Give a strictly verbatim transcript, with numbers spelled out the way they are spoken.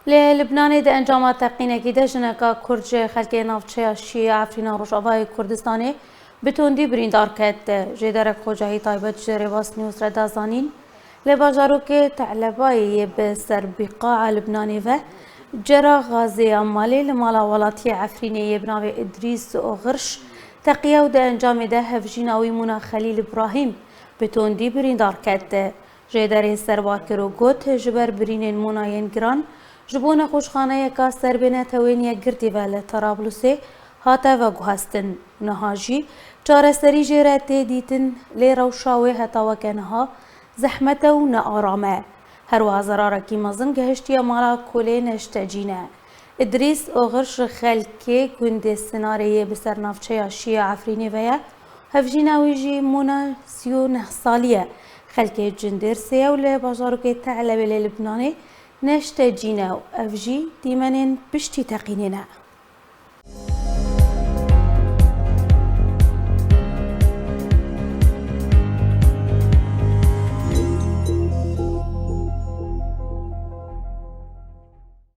Li Libnanê di encama teqînekî de jineka Kurd ji xelkê navçeya Şî ya Efrîna Rojavayê Kurdistanê bi tundî birîndar ket. Jêderek Xocahî taybet ji Rêbas News re da zanîn, li bajarokê Te'lebayê yê bi ser bîqa'a Libnanê ve cera Xazê ya malê li mala welatiyê Efrînê yê bi navê Îdrîs Oxirş teqiye û di encamê de hevjîna wî Mûna Xelîl Îbrahîm bi tundî birîndar ket. Jêderê serwa kir û got, ji ber birînên Mûna yên giran, ji bo nexweşxaneyeka serbêne tewên yekgirtî ve li Tarablusê hate veguhestin. Niha jî çareserî jê re tê dîtin, lê rewşa wê heta weke niha zehmet e û nearam e. Herwiha zerarekî mezin gehiştiye mala ku lê neştecî ne. Îdrîs Oxirş xelkê gundê Sinarê yê bi ser navçeya Şî ya Efrînê ve ye. Hevjîna wî jî Mûna sî û neh salî ye. Xelkê Cindêrsê ye û li bajarokê Te'lebê lê Libnanê neştecî ne û ev jî dîmenên piştî teqînê ne.